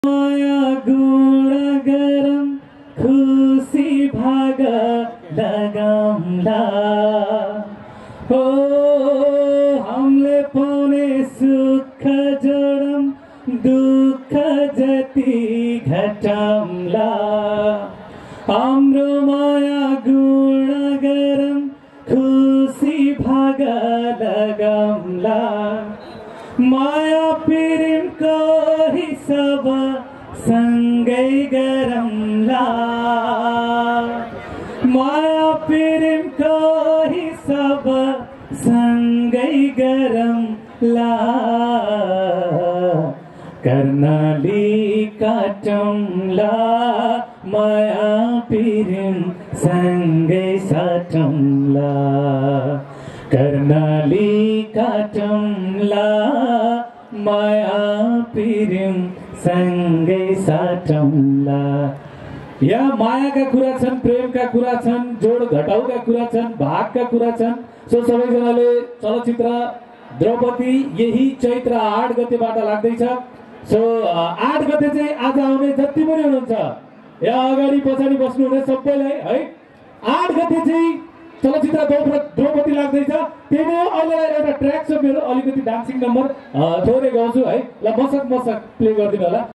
माया गुण गरम खुशी भाग लगाउँला हो हमले पाउने सुख जोडम दुःख जति घटाउँला हाम्रो माया गुण गरम खुशी भाग लगाउँला माया प्रेमको हिसाब सँगै गरौँला माया प्रेमको हिसाब सँगै गरौँला कर्णाली काटौँला माया प्रेम सँगै साटौँला कर्णाली काटौँला माया प्रेम सँगै साटौँला। यहाँ मायाका कुरा छन्, प्रेमका कुरा छन्, जोड घटाउका कुरा छन्, भागका कुरा छन्। सो सबैजनाले चलचित्र द्रौपदी यही चैत्र 8 गतेबाट लाग्दैछ। सो 8 गते चाहिँ आज आउने जति पनि हुनुहुन्छ यहाँ अगाडि पछाडि बस्नुहुने सबैलाई है 8 गते चाहिँ चलचित्र द्रौपदी लाग्दैछ। त्यही नै अहिलेलाई एउटा ट्र्याक छ मेरो, अलिकति डान्सिङ नम्बर थोरै गाउँछु है। ल मसक प्ले गरिदिनु होला।